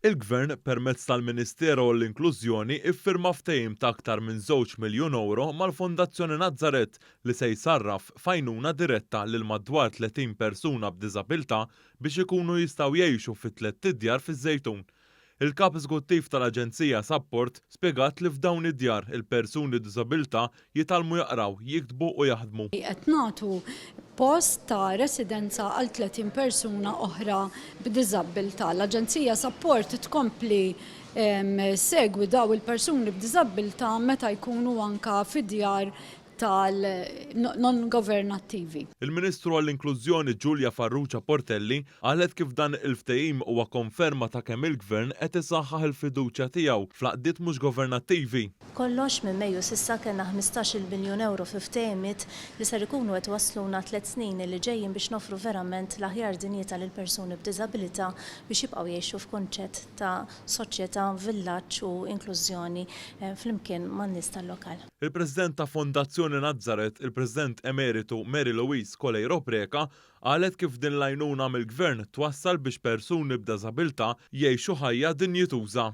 Il-Gvern, permezz tal-Ministeru għall-Inklużjoni, iffirma ftehim ta' aktar minn €2 miljun mal-Fondazzjoni Nazareth li se jsarraf f'għajnuna diretta lil madwar 30 persuna b'diżabilità biex ikunu jistgħu jgħixu fi tlett idjar fiż-Żejtun. Il-kap eżekuttiv tal-Aġenzija Sapport spjegat li f'dawn id-djar il-persuni b'diżabilità jitgħallmu jaqraw, jiktbu u jaħdmu. Qed nagħtu post ta' residenza għal 30 persuna oħra b'diżabilità. L-Aġenzija Sapport tkompli ssegwi daw il-persuni b'diżabilità meta jkunu anka fi djar tal-non-governattivi. Il-Ministru għall-Inklużjoni Julia Farrugia Portelli qalet kif dan il-ftehim huwa konferma ta' kemm il-Gvern qed isaħħaħ il-fiduċja tiegħu fl-għaqdiet mhux governattivi. Kollox minn Mejju s'issa kellna €15-il miljun fi ftehimiet li ser ikunu qed iwassluna 3 snin li ġejjin biex noffru verament l-aħjar dinjità lil persuni b'diżabilità biex jibqgħu jgħixu f'kunċett ta' soċjetà, villaġġ u inklużjoni flimkien man-nies tal-lokal. Il-President ta' Fondazzjoni Nazareth, il-President Emeritu Mary Louise Coleiro Preca, qalet kif din l-għajnuna mill-Gvern twassal biex persuni b'diżabilità jgħixu ħajja dinjituża.